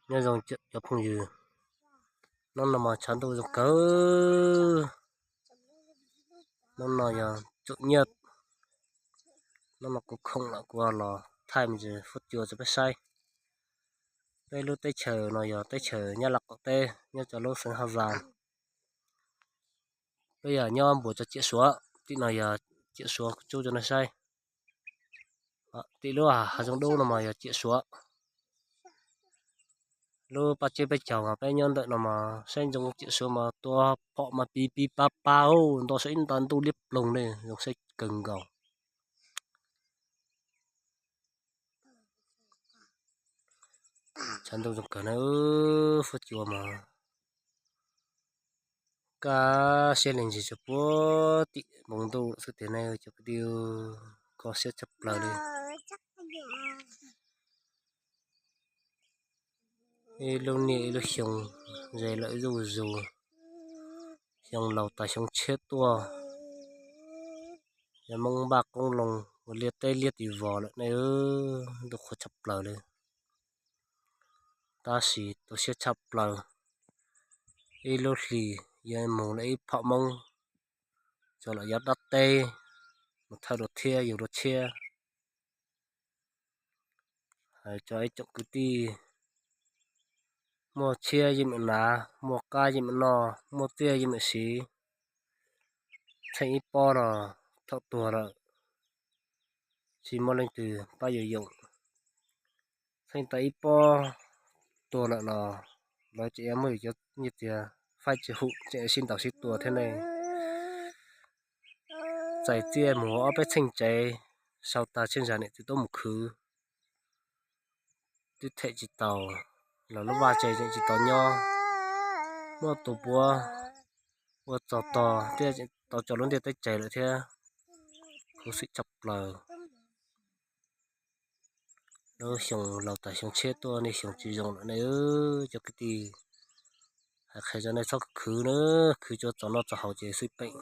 Nyob zoo cov phooj ywg, hnub no mas tshav ntuj zoo kawg. Hnub no yog tsaum nyiaj, hnub no kuv khoom lawm kuv los thaij me ntsis fuab cua rau peb saib. Peb lub teb chaws no yog teb chaws Nyab Laj qaum teb, nyob rau lub xeev Haj Zaas. Peb yog nyob npuab rau ciam Suav, tim no yog ciam Suav kuv tso rau nej saib. Tim lub hav zoov dub no mas yog ciam Suav. Lub paj tseb peb caug mas peb nyob ntawm no mas saib ntsoov ciam Suav mas tua phom mas pib pib pab pab, nto saib ib nta ntuj liab ploog ne, zoo saib kawg nkaus. Tshav ntuj zoo kawg na, fuab cua mas kaj siab li ntsis tsuas puag tim npoo ntuj lawm xwb tiag ne cov kwv tij, kho siab tshaj plaws li. Ib lub niaj ib lub xyoo ze lawm zuj zus, xyoo laus tas xyoo tshiab tuaj, yog Hmoob npaj qoob loo ua liaj teb liaj tim vos lawm ne, ntuj qhuav tshaj plaws li. Tab sis tu siab tshaj plaws, ib lub hlis yuav mus lawm ib phom Hmoob, txog lawm yav dab teb, mus thawj dua thiab yug dua tshiab. Hais rau ib tsoom kwv tij, muaj tshiab yeej meem hnav, muaj qab yeej meem noj, muaj txiaj yeej meem siv. Txheej ib pob no thaum tuag lawm tsis muaj leej twg pab yuav yoom. Txheej tas ib pob tuag lawm los lawv tseem yuav muab yus cov nyiaj txiag faib tsis hum, tseem sib ntaus sib tua thiab ne. Txais txiaj mus ob peb txheej tsev, sau tag tsheej zag niam txiv tuaj mus khwv, twb them tsis taus, los lub vaj tsev tseem tsis tau nyob, muaj tus puav ua txog tog thiab tau tso lub ntiaj teb tseg lawm thiab. Khuv xim tshaj plaws. Lub xyoo laus tas xyoo tshiab tuaj niaj xyoo tsis zoo lawm ne cov kwv tij. Hais qhia rau nej txhob khwv na, khwv tsuas txaus noj txaus haus ces xwb peem.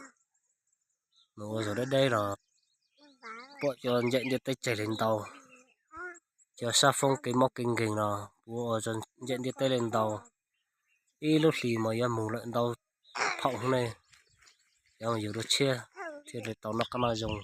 Mus ua zog deb deb los pom cov ncaim ntiaj teb tseg li ntau, cov sab foob kev mob kev nkeeg los puav ua ncaim ntiaj teb li ntau. Ib lub hlis mas yuav mus lawm ntau phaum ne, yuav yug dua tshiab thiaj li tau noj qab noj zoo.